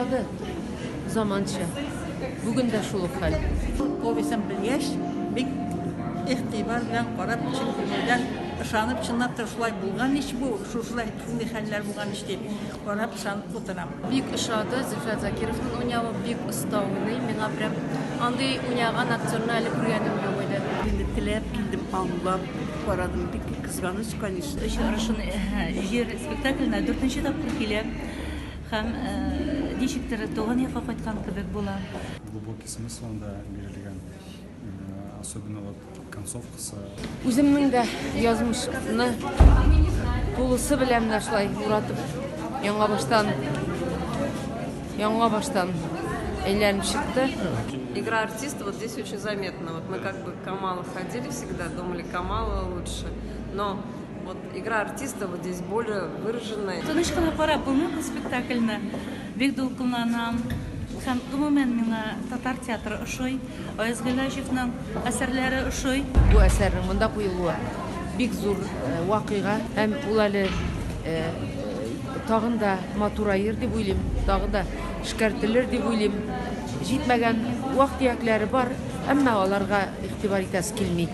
Ошады. Заманча. Бүген дә шул ук хәл. Повестен белгәч, бик игътибар белән карап, чын күңелдән ышанып, чынлап та шулай булган ич бу, шушылай шундый хәлләр булган ич дип карап, ышанып утырам. Бик ошады, Зөлфәт Закировның уйнавы бик оста уйный, миңа прям андый уйнаган актерны әле күргәнем юк иде. Инде теләп килдем, аңлап карадым, бик кызганыч, конечно. Очрашын җир спектакленә дүртенче тапкыр киләм һәм ничектер туган якка кайткан кебек була. Глубокий смысл анда бирелгән, особенно вот концовкасы. Үземнең дә язмышны тулысы белән менә шулай уратып, яңа баштан, яңа баштан әйләнеп чыкты. Игра артиста вот здесь очень заметна. Вот мы как бы Камала ходили всегда, думали, Камала лучше. Но вот игра артиста вот здесь более выраженная. Тыныч кына карап булмый бу спектакльне. Бик дулкынланам. Һәм гомумән миңа татар театры ошый. Аяз Гыйләҗевның әсәрләре ошый. Бу әсәрнең монда куелуы бик зур вакыйга һәм ул әле тагын да матураер дип уйлыйм, тагын да эшкәртелер дип уйлыйм. Җитмәгән вак-төякләре бар, әмма аларга игътибар итәсе килми.